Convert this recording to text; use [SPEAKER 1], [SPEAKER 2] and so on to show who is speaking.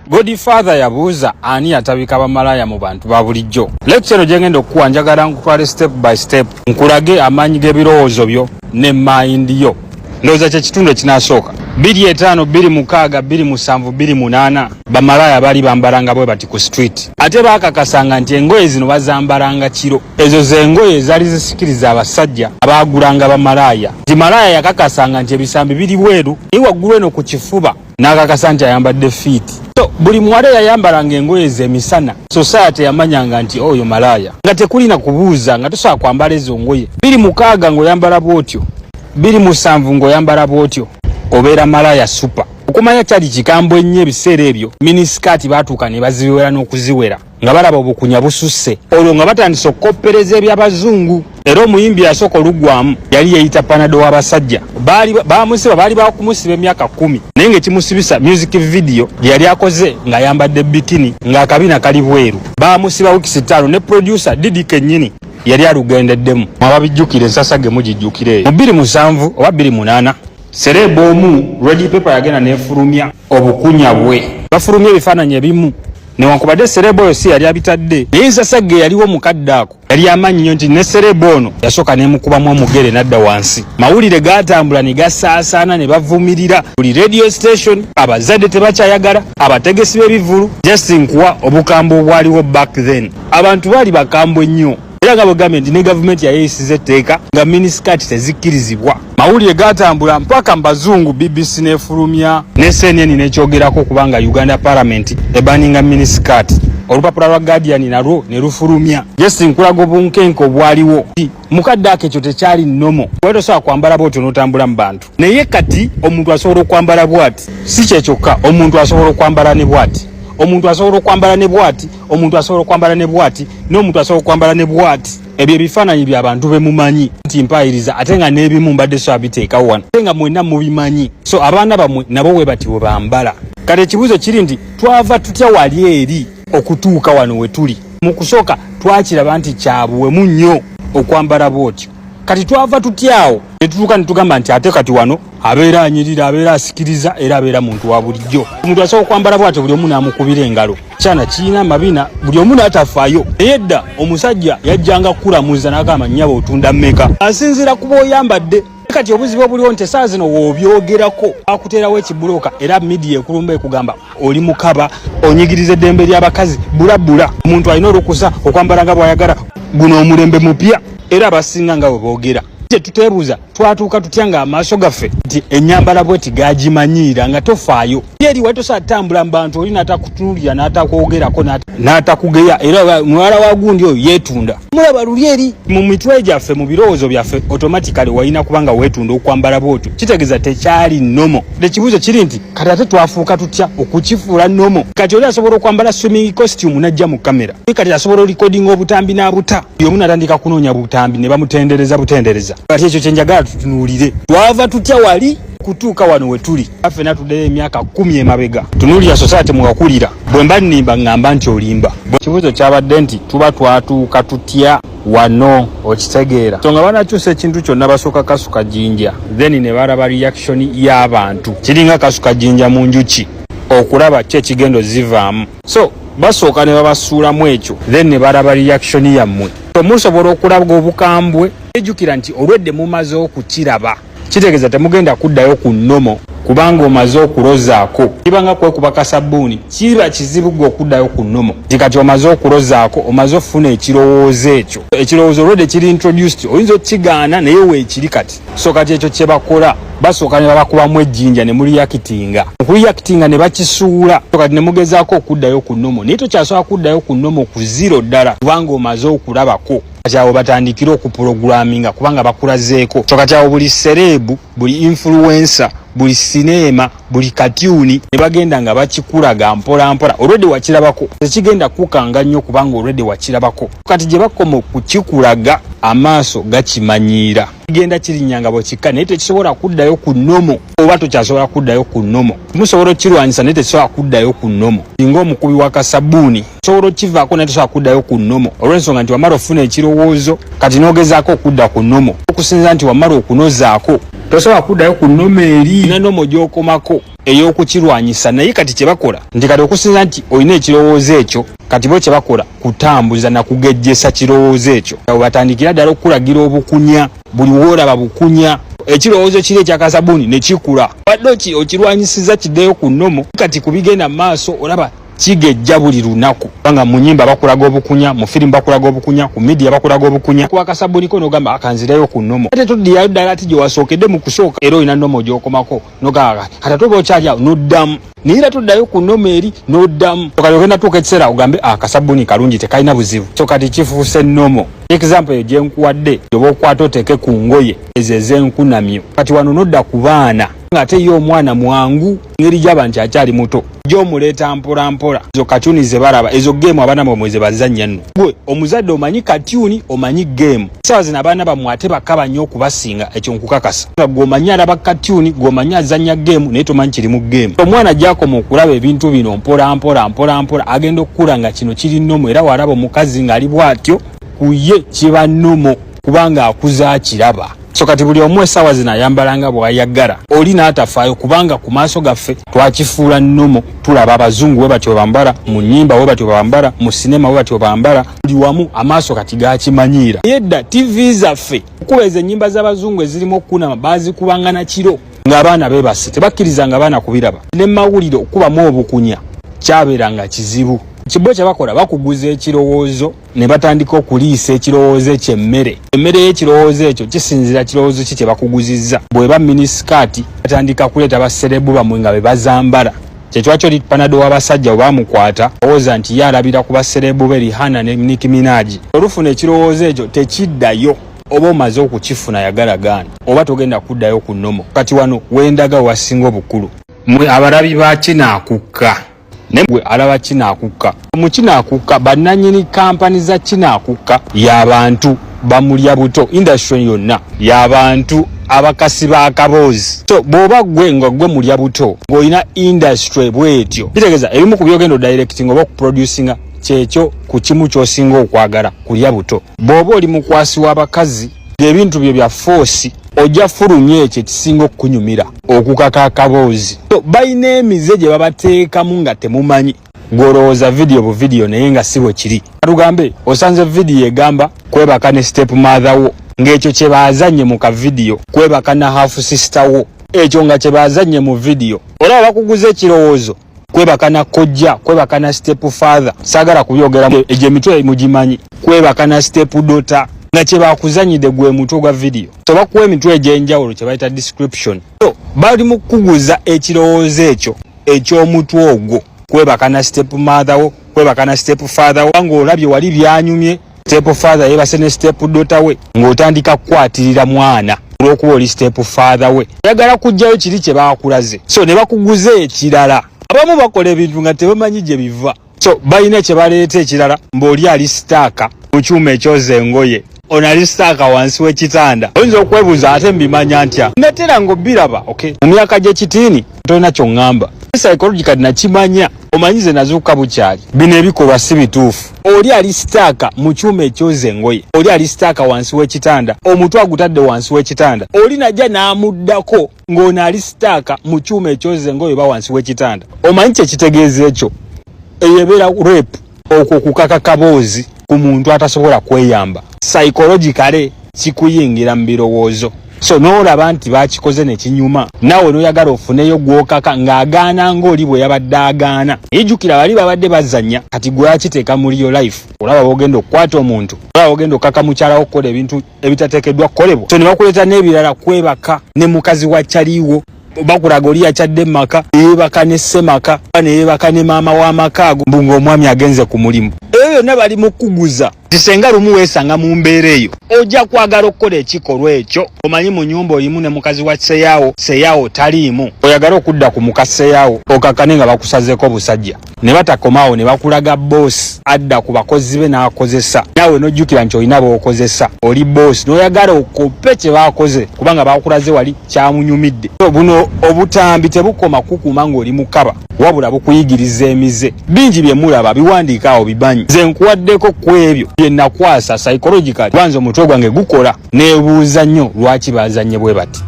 [SPEAKER 1] Godfather yabuuza ani yatabika bamalaaya mu bantu ba bulijjo. Lecture eno gye ngenda okukuwa njagala nkutwale step by step, nkulage amaanyi g'ebirowoozo byo ne mind yo. Ndowooza kye kitundu ekinasooka. 25, 26, 27, 28, bamalaaya baali bambalanga bwe bati ku street, ate baakakasanga nti engoye zino bazambalanga kiro. Ezo z'engoye ezaali zisikiriza abasajja abaagulanga bamalaaya, nti malaaya yakakasanga nti ebisambi biri bweru, naye waggulu eno ku kifuba n'akakasa nti ayambadde fit. So buli muwala eyayambalanga engoye z'emisana, society yamanyanga nti oyo malaaya, nga tekulina kubuuza, nga tosobola kwambala ezo ngoye. 26 ng'oyambala bw'otyo, 27 ng'oyambala bw'otyo, obeera malaaya super. Okumanya kyali kikambwe ennyo ebiseera ebyo. Miniskirt baatuuka ne baziwera n'okuziwera nga balaba obukunya bususse, olwo nga batandise okukoppereza ebyabazungu. Era omuyimbi yasooka oluggwamu yali yeeyita Panado w'abasajja. Bamusiba, baali bakumusiba emyaka 10, naye ng'ekimusibisa music video gye yali akoze ng'ayambadde bikini ng'akabina kali bweru. Bamusiba weeks 5, ne producer Didi kennyini yali alugendeddemu. Mwababijjukira ensasage, mugijjukire eyo mu 27 oba 28. Celeb omu, Red Pepper, yagenda nefulumya obukunya bwe, bafulumya ebifaananyi ebimu, newankubadde celeb oyo si yali abitadde, naye ensasage yaliwo mukadde ako yali amanyi nnyo nti ne celeb ono yasooka nemukubamu omugere n'adda wansi. Mawulire gatambula ne gasaasaana ne bavumirira buli radio station, abazadde tebakyayagala, abategesi b'ebivulu. Just nkuwa obukambwe obwaliwo back then. Abantu baali bakambwe nnyo, era nga bwegambye nti ne gavumenti yayeyisiza etteeka nga miniskirt tezikkirizibwa. Mawulire gatambula mpaka mu bazungu, BBC nefulumya ne CNN nekyogerako, kubanga Uganda Parliament ebaninga miniskirt. Olupapula lwa Guardian nalwo ne lufulumya. Just nkulaga obunkenke obwaliwo mukadde ako. Ekyo tekyali normal, kuba tosobola kwambala bwotyo n'otambula mu bantu. Naye kati omuntu asobola okwambala bwati. Si kyekyokka, omuntu asobola okwambala ne bwati, omuntu asobola okwambala ne bwati, omuntu asobola okwambala ne bwati, n'omuntu asobola okwambala ne bwati. Ebyo ebifaananyi byabantu bemumanyi nti mpayiriza, ate nga n'ebimu mbadde so abiteekawo wano, ate nga mwenna mubimanyi. So abaana bammwe nabo we bati bwe bambala. Kati ekibuuzo kiri nti twava tutya wali eri okutuuka wano we tuli? Mu kusooka twakiraba nti kyabuwemu nnyo okwambala bwotyo. Kati twava tutyawo ne tutuuka ne tugamba nti ate kati wano abeera anyirira, abeera asikiriza, era abeera muntu wa bulijjo? Omuntu asobola okwambala bwatyo, buli omu n'amukubira engalo, kyana kirina amabina, buli omu n'atafaayo. Naye edda omusajja yajjanga kukulamuza n'agamba, "Nnyaba, otunda mmeka?" asinziira ku bw'oyambadde. Kati obuzibu obuliwo nti esaawa zino w'obyogerako akuteerawo ekibulooka, era media ekulumba, ekugamba oli mukaba, onyigiriza eddembe ly'abakazi, bulabula. Omuntu alina olukusa okwambala nga bw'ayagala. Guno omulembe mupya, era abasinga nga bwe boogera. Tetuteebuuza twatuuka tutya ng'amaaso gaffe nti ennyambala bweti gagimanyiira nga tofaayo eri wali tosobola tutambula mu bantu, oli n'atakutunuulira, n'atakwogerako, n'atakugeya, era muwala wa gundi oyo yeetunda. Mulaba luli eri mu mitwe gyaffe, mu birowoozo byaffe, automatically walina kubanga weetunda okwambala bwotyo, kitegeeza tekyali normal. Ekibuuzo kiri nti kati ate twafuuka tutya okukifuula normal? Kati oli asobola okwambala swimming costume n'ajja mu kamera, kati asobola orecordinga obutambi n'abuta, buli omu natandika kunoonya butambi ne bamutendereza butendereza. Kati ekyo kyenjagala tutunuulire, twava tutya wali kutuuka wano we tuli? Ffenna tuddeyo emyaka 10 emabega, tunuulira society mwewakulira. Bwe mba nnimba, ŋŋamba nti olimba. Ekibuuzo kyabadde nti tuba twatuuka tutya wano? Okitegeera? So nga banakyusa ekintu kyonna, basooka kasuka jinja, then ne balaba reaction y'abantu. Kiringa kasuka jinja mu njuki okulaba ki ekigendo zivaamu. So basooka ne babasuulamu ekyo, then ne balaba reaction yammwe. So musobola okulaba obukambwe. Ejjukira nti olwedde mumaze okukiraba, kitegeeza temugenda kuddayo ku normal, kubanga omaze okulozaako. Kibanga kwekuba kasabbuuni, kiba kizibu gwe okuddayo ku normal, nti kati omaze okulozaako, omaze okufuna ekirowoozo ekyo. Ekirowoozo olwedde kiri introduced, oyinza okukigaana, naye weekiri kati. So kati ekyo kye bakola, basooka ne babakubamu ejjinja ne mureactinga, okureactinga ne bakisuula. So kati ne mugezaako okuddayo ku normal, naye tokyasobola kuddayo ku normal ku zero ddala, kubanga omaze okulabako. Kati awo batandikire okuprogramminga, kubanga bakulazeeko. So kati awo buli celeb, buli influencer, buli sinema, buli katyuni ne bagenda nga bakikulaga mpola mpola. Olwedde wakirabako, tekigenda kukanga nnyo, kubanga olwedde wakirabako. Kati gye bakoma okukikulaga, amaaso gakimanyiira, kigenda kirinnya bwe kikka, naye tekisobola kuddayo ku normal, oba tokyasobola kuddayo ku normal. Musobola okirwanyisa, naye tekisobola kuddayo ku normal. Singa omukubi wa kasabbuuni osobola okivaako, naye tosobola kuddayo ku normal, olw'ensonga nti wamala ofuna ekirowoozo. Kati n'ogezaako okudda ku normal, okusinza nti wamala okunozaako, tosobola. Tosobola kuddayo ku normal eri na normal gy'okomako ey'okukirwanyisa. Naye kati kye bakola nti kati okusinza nti olina ekirowoozo ekyo, kati bo kye bakola kutambuza na kugejjesa kirowoozo ekyo. Awo batandikira ddala okukulagira obukunya, buli woolaba bukunya. Ekirowoozo kiri ekyakasabuuni ne kikula, badde okirwanyisiza kiddeyo ku normal. Kati ku bigenda mu maaso olaba kigejja buli lunaku, kubanga mu nyimba bakulaga obukunya, mu firimu bakulaga obukunya, ku media bakulaga obukunya. Kuba akasabuni ko nogamba akanzirayo ku normal, ate toddiyayo ddala ati gye wasookedde mu kusooka, era olina normal gy'okomako nogamba kati ate oba okyali awo noddamu, naye era toddayo ku normal eri noddamu. Kati ogenda tuuka ekiseera ogambe akasabuni kalungi, tekalina buzibu. So kati kifuuse normal. Example eyo gyenkuwadde, oba okwata oteeke ku ngoye ezo ez'enkunamyo. Kati wano nodda ku baana, ng'ate ye omwana mwangu ngeri gyaba nti akyali muto, gyomuleeta mpola mpola. Ezo katuni ze balaba, ezo game abaana bamwe ze bazannya nno. Gwe omuzadde omanyi katuni, omanyi game. Saawa zino abaana bammwe ate bakaba nnyo okubasinga, ekyo nkukakasa. Nga gwe omanyi alaba katuni, gwe omanyi azannya game, naye tomanyi kiri mu game. Omwana gyakoma okulaba ebintu bino mpola mpola mpola mpola, agenda okukula nga kino kiri normal. Era walaba omukazi ng'ali bw'atyo, ku ye kiba normal kubanga akuze akiraba. So kati buli omu essaawa zino ayambala nga bw'ayagala, oli n'atafaayo, kubanga ku maaso gaffe twakifuula normal. Tulaba abazungu we batyo bambala, mu nnyimba we batyo bambala, mu sinema we batyo bambala, buli wamu amaaso kati gakimanyiira. Naye edda TV zaffe okuba ezo ennyimba z'abazungu ezirimu okukunama baazikubanga na kiro ng'abaana beebase, tebakkirizanga abaana kubiraba. Ne mawulire okubamu obukunya kyabeeranga kizibu. Kibo kye bakola, bakuguza ekirowoozo ne batandika okuliisa ekirowoozo ekyo emmere. Emmere y'ekirowoozo ekyo kisinziira kirowoozo ki kye bakuguzizza. Bw'eba miniskirt, batandika kuleeta ba celeb bammwe nga be bazambala. Kyekyo oli Panado w'abasajja bwe bamukwata, owooza nti ye alabira ku ba celeb be Rihanna ne Nicki Minaj. Olufuna ekirowoozo ekyo tekiddayo, oba omaze okukifuna yagala gaana, oba togenda kuddayo ku normal. Kati wano wendaga wasinga obukulu, mwe abalabi ba Kinaakukka, naye gwe alaba Kinaakukka, mu Kinaakukka bannannyini kampani za Kinaakukka y'abantu bamulya buto, industry yonna y'abantu abakasi b'akaboozi. So bw'oba gwe nga gwe mulya buto ng'olina industry bw'etyo, kitegeeza ebimu ku byogenda odirecting oba okuproducinga kyekyo ku kimu ky'osinga okwagala, kulya buto. Bw'oba oli mukwasi w'abakazi, ng'ebintu byo bya force, ojja fulumya ekyo ekisinga okukunyumira, okukaka akaboozi. So balina emize gye babateekamu nga temumanyi. Gw'olowooza vidiyo bu vidiyo, naye nga si bwe kiri. Tugambe osanze vidiyo egamba kwebaka ne step mother wo, ng'ekyo kye baazannye mu kavidiyo, kwebaka na half sister wo, ekyo nga kye baazannye mu vidiyo. Olaba bakuguza ekirowoozo kwebaka na kojja, kwebaka na step father, saagala kubyogera, egyo emitwe mugimanyi, kwebaka na step daughter, nga kye bakuzanyidde gwe mutwe gwa vidiyo. So bakuwa emitwe egy'enjawulo kye bayita description. So bali mu kukuguza ekirowoozo ekyo eky'omutwe ogwo, kwebaka na step mother wo, kwebaka na step father wo, ng'olabye wali byanyumye, step father yeebase ne step daughter we, ng'otandika kukwatirira mwana olw'okuba oli step father we, oyagala kuggyayo kiri kye baakulaze. So ne bakuguza ekirala. Abamu bakola ebintu nga tebamanyi gye biva. So balina kye baleeta ekirala, ng'oli ali stuck mu kyuma ekyoza engoye, ono ali stuck wansi w'ekitanda. Oyinza okwebuuza ate mbimanya ntya? Natera ng'obiraba. Okay, mu myaka gy'ekitiini tolina kyoŋŋamba, psychologically nakimanya. Omanyi ze nazuukuka bukyali, bino ebikolwa si bituufu. Oli ali stuck mu kyuma ekyoza engoye, oli ali stuck wansi w'ekitanda, omutwe agutadde wansi w'ekitanda, oli najja n'amuddako ng'ono ali stuck mu kyuma ekyoza engoye oba wansi w'ekitanda. Omanyi kyekitegeeza ekyo? Eyo ebeera rape, okwo kukaka kaboozi ku muntu atasobola kweyamba. Psychologically kikuyingira mu birowoozo. So n'olaba nti bakikoze ne kinyuma, naawe n'oyagala ofuneyo gw'okaka ng'agaana ng'oli bwe yabadde agaana. Ejjukira bali babadde bazannya, kati gwe akiteeka mu real life. Olaba bwogenda okukwata omuntu, olaba bwogenda okukaka mukyala wo okukola ebintu ebitateekeddwa kukolebwa. So ne bakuleeta n'ebirala, kwebaka ne mukazi wa kyaliwo. Bakulaga oli yakyadde mumaka, neyeebaka ne ssemaka, neyeebaka ne maama w'amaka ago, mbu ng'omwami agenze ku mulimu. Ebyo byonna bali mu kukuguza nti senga lumu weesanga mu mbeera eyo, ojja kwagala okukola ekikolwa ekyo. Omanyi mu nyumba olimu ne mukazi wa seyaawo, seyaawo taliimu, oyagala okudda ku muka seyaawo okakane nga bakusazeeko obusajja. Ne batakomaawo, ne bakulaga boss adda ku bakozi be n'akozesa. Naawe n'ojjukira nti olina b'okozesa, oli boss, n'oyagala okope kye baakoze kubanga bakulaze wali kyamunyumidde. Buno obutambi tebukoma kukuuma ng'oli mukaba, wabula bukuyigiriza emize bingi. Bye mulaba biwandiika awo bimanyi, nze nkuwaddeko ku ebyo bye nakwasa psychologically, kubanza omutwe gwange gukola, neebuuza nnyo lwaki bazanye bwe bati.